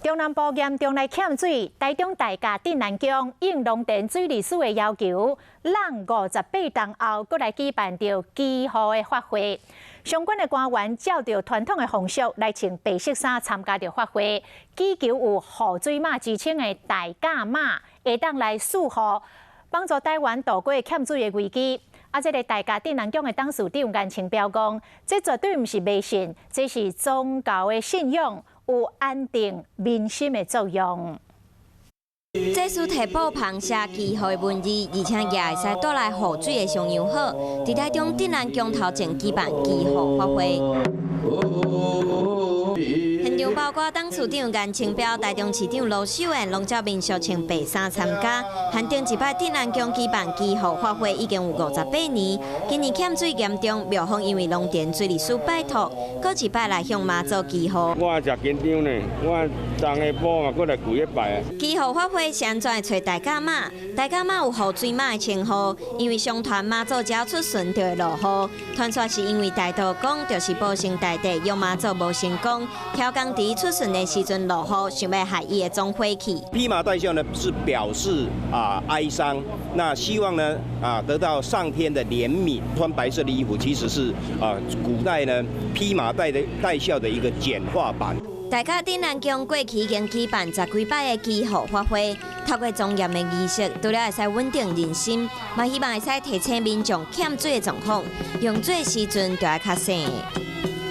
中南部嚴重來欠水，台中大甲鎮瀾宮應農田水利署的要求，湳58冬後，閣來舉辦著祈雨的法會。相關的官員照著傳統的風俗來穿白色衫參加著法會，祈求有雨水媽之稱的大甲媽會當來賜雨，幫助台灣渡過欠水的危機。啊，這个大甲鎮瀾宮的董事長顏清標講，這絕對毋是迷信，這是宗教的信仰，有安定民心的作用。祭司提布旁寫祈雨的文字，而且也會使帶來雨水的上油好。佇台中鎮瀾宮頭前舉辦祈雨法會。現場包括董事長顏清標、台中市長盧秀燕，攏照民俗穿白衫參加。限定一擺鎮瀾宮舉辦祈雨法會已經有58年，今年欠水嚴重，廟方因為農田水利署拜託，閣一擺來向媽祖祈雨。我誠緊張呢，我昨下晡嘛閣來跪一擺啊。祈雨法會是按怎會揣大甲媽？大甲媽有雨水媽的稱號，因為相傳媽祖只要出巡就會落雨。傳說是因為大道公就是保生大帝，約媽祖無成功，挑工佇出巡的時陣落雨，想欲害伊的總火氣。披麻戴孝呢，是表示啊哀傷，那希望呢啊得到上天的憐憫。穿白色的衣服其實是啊古代呢披麻戴的戴孝的一個簡化版。大甲鎮瀾宮過去已經舉辦十幾擺的祈雨法會，透過莊嚴的儀式，除了會使穩定人心，嘛希望會使提醒民眾欠水的狀況，用水時陣就愛較省。